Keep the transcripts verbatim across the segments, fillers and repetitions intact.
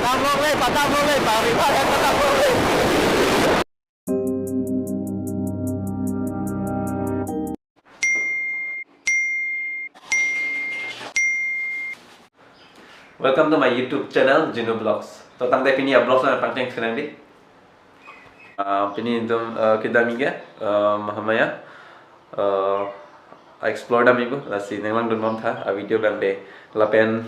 Padam longle, padam longle, pari pari padam longle. Welcome to my YouTube channel, Jinu Vlogs. To tangte pini a-vlogs nangpangcheng si nang di. Ah, pini itum, ah, kedam ke, ah, Mahamaya, ah, explore dam ibu, lasi nanglangdun bomtha a-video abang de. Lapen,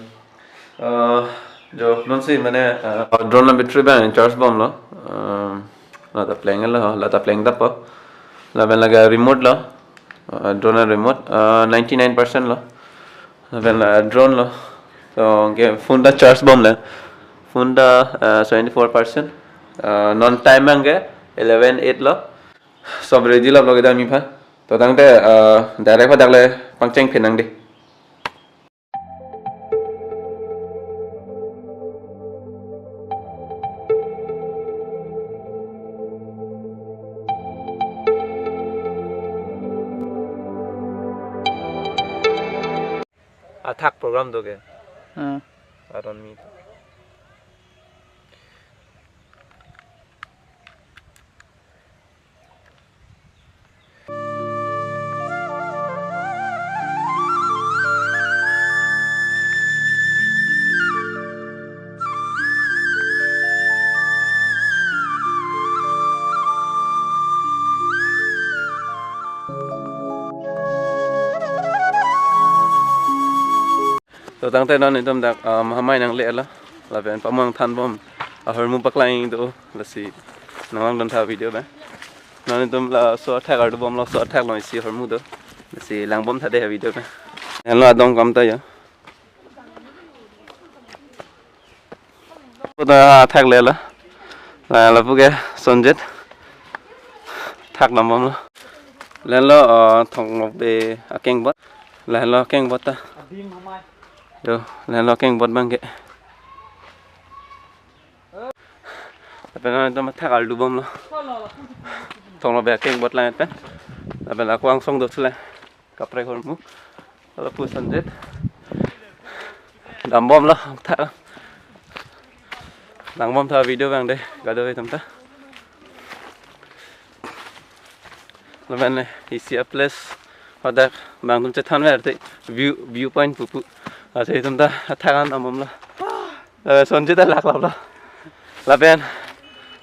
ah, jo, non si mane, ah, drone la battery abang charge bomlo. Ah, la ta plenglo, la ta plengtappo. Lapen lake remote lo, ah, drone remote, ah, ninety-nine percent lo. Lapen la drone lo. To ke phone ta charge bomle. Phone ta, ah, seventy-four percent. Ah, non time abang ke eleven eight lo. Sob ready lo vlog kedam ipha. To tangte, ah, direct hadak le pangcheng phenang di. Athak program do ke. Hmm. Aron mi. To tangte non itum dak, ah, Mahamaya nanglelo. Lapen pamong thanbom ahormu paklang do, lasi nanglangdun tha video abang. Non itum laso athak ardu bomlo, laso athak along isi ahormu do. Lasi langbomtha de video abang. Henlo adong kam ta ya. Puta athak lelo. La lapu ke Sonjit. Thak dam bomlo. Lahenlo, uh, Thong Nokbe akengbot. Lahenlo akengbot ta. Yo, lahenlo akengbot abang ke. Lapen non itum athak ardu bomlo. Thong Nokbe akengbot lang pen. Lapen ako angsong do chule. Kaprek ahormu. Lapu Sonjit. Dam bomlo, tha. Langbomtha video abang de, kadokave atum ta. Lapen isi a-place hadak abang atum chethanver te view, view point pupu. Ase itum ta athak an dam bomlo. Eh, Sonjit ta laklaplo. Lapen,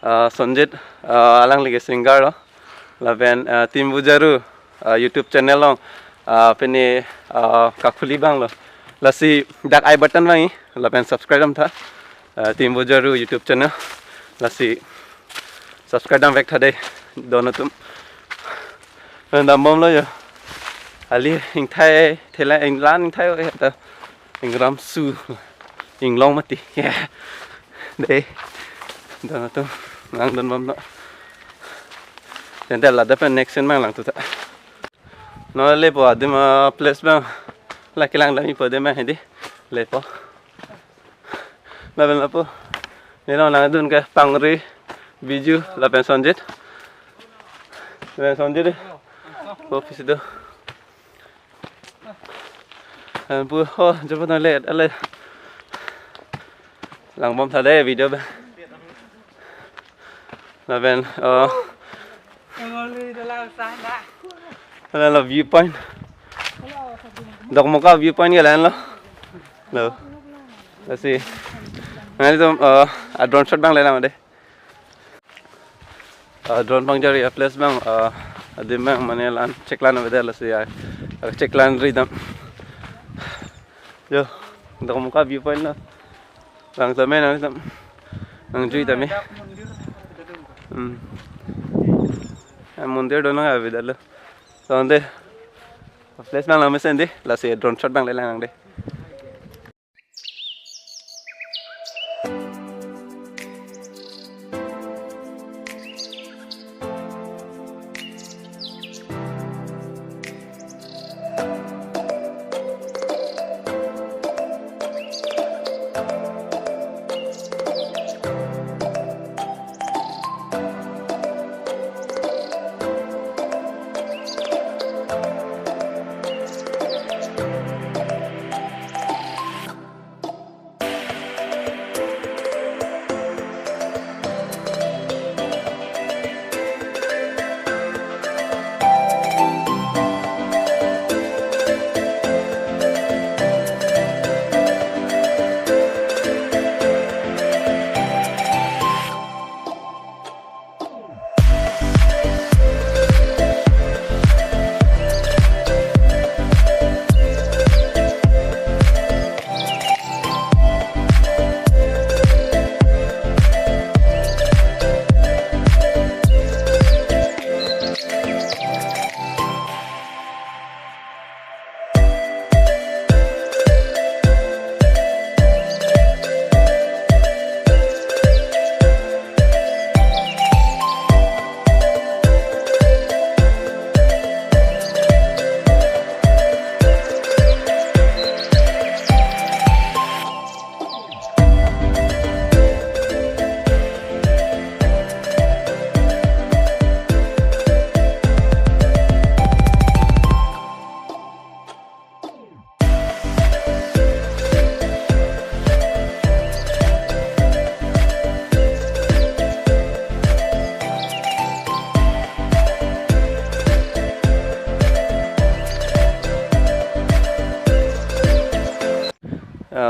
ah, Sonjit, ah, alangli ke singer lo. Lapen, ah, Team Bujaru, ah, YouTube channel along, ah, pini, ah, kakhuli abang lo. Lasi dak I button vangji, lapen subscribe damtha. Ah, Team Bujaru YouTube channel. Lasi subscribe damvek tha de, don atum. Dam bomlo yo. Ali ingthai thela inglan ingthai o ta. Ingram su. Inglong mati. Yeah. De. Don atum. Nang don bomlo. Tangte ladak pen next scene abang langthu tha. Non lepo adim a-place abang. La kelang dam ipo adim abang hedi. Lepo. Lapen lapu. Neli nangdun ke Pangri, Biju, lapen Sonjit. Lapen Sonjit de. Office do. Lapen pu ho, jopo nang le, ale. Langbomtha de video abang. Lapen, oh. Lahenlo view point. Dokmoka view point ke lahenlo. Lo. Lasi. Nang itum, uh, a-drone shot abang lelang de. Uh, drone pangjari a-place abang, uh, adim abang mane la-an cheklang avedet lasi ya. Uh, cheklang ri dam. Yo, Dokmoka view point lo. Lang tame nang itum. Nangjui tame. Hmm. Ah, mondir do nang avedet lo. Tangte place abang lang mesen de, lasi drone shot abang lelang de.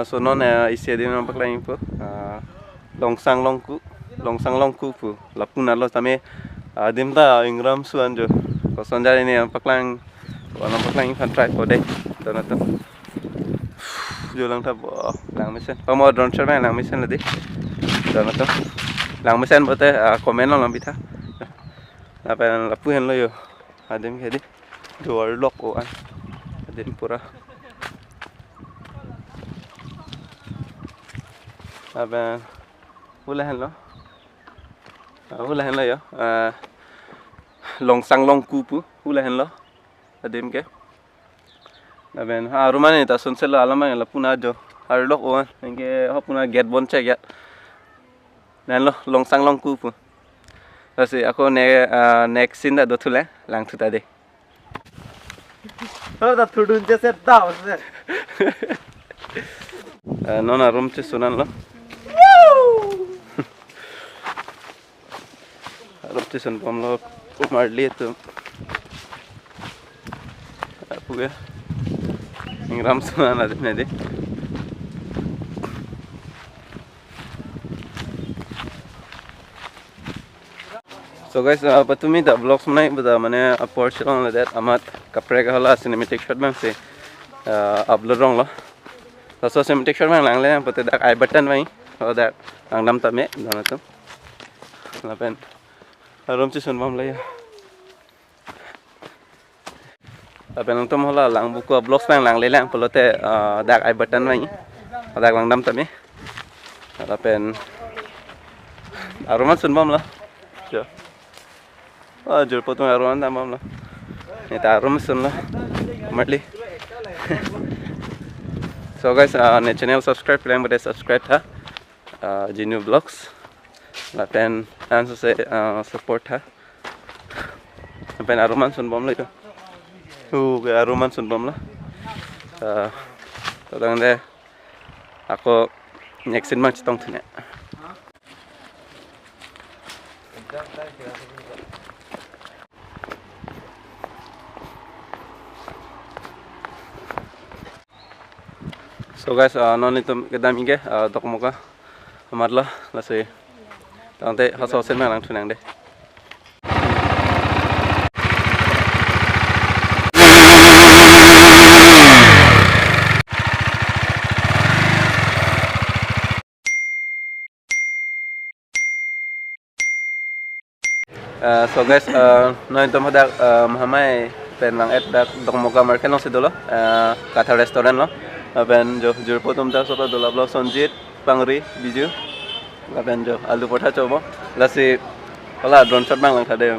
So non, eh, isi adim nangpaklang po. Ah, Longsang Longku, Longsang Longku pu. Lapu nalo tame, ah, adim ta ingram suan jo. Koson jari ne nangpaklang, nangpaklang iphan try po dei. Don atum. Jo lang ta bo, lang mesen. Pamo drone shot lang mesen ladi. Don atum. Lang mesen pulote, ah, comment along lang pitha. Lapen lapu henlo jo. Adim ke dei. Duar lok o-an. Adim pura. Lapen hula henlo. Ah, hula henlo jo. Ah, Longsang Longku pu. Hula henlo. Adim ke. Lapen ha arum an ta sunset lo, alam an lapu na jo. Arlok o-an. Anke ho pu na gate bon chek ya. Henlo Longsang Longku pu. Lasi ako ne, ah, next scene ta dothu le, langthu ta dei. Ho ta thudun che set da se. Eh, non arum chesun anlo. Arum chesun bomlo, Marli atum. Apu ke. Ingram suan adim ne dei. So guys, uh, patumi ta vlogs manai bada mane apor chelong le det amat kaprek hala cinematic shot bang si, uh, upload rong lo. Laso cinematic shot bang langle pute dak I button bang, oh, dak langdam tame, don atum. Lapen arum chesun bomlo jo. Lapen nangtum hala lang buku vlogs lang langle lang pulote, ah, dak I button mai. Dak langdam tame. Lapen arum an sun bomlo. Jo. Ah, jurpo atum arum an dam bomlo. Ne ta arum sunlo. Marli. So guys, ah, ne channel subscribe lang bade subscribe tha. Ah, Jinu Vlogs. Lapen anso se, ah, support tha. Lapen arum an sun bomlo jo. Uh, ke arum an sun bomlo. Ah, todang de ako next scene bang chetong thune. So guys, ah, non itum kedam inge, ah, Dokmoka amat lo, lasi tangte hoso sen lang thu nang dei. Eh, so guys, eh, non itum hadak, eh, Mahamai pen vang-et dak Dokmoka market along si dolo, eh, Kathar restaurant lo. Lapen jo, jurpo atum ta sopa dolo, vlog Sonjit, Pangri, Biju. Lapen jo, alu portha chobo. Lasi, hala drone shot bang langtha dei.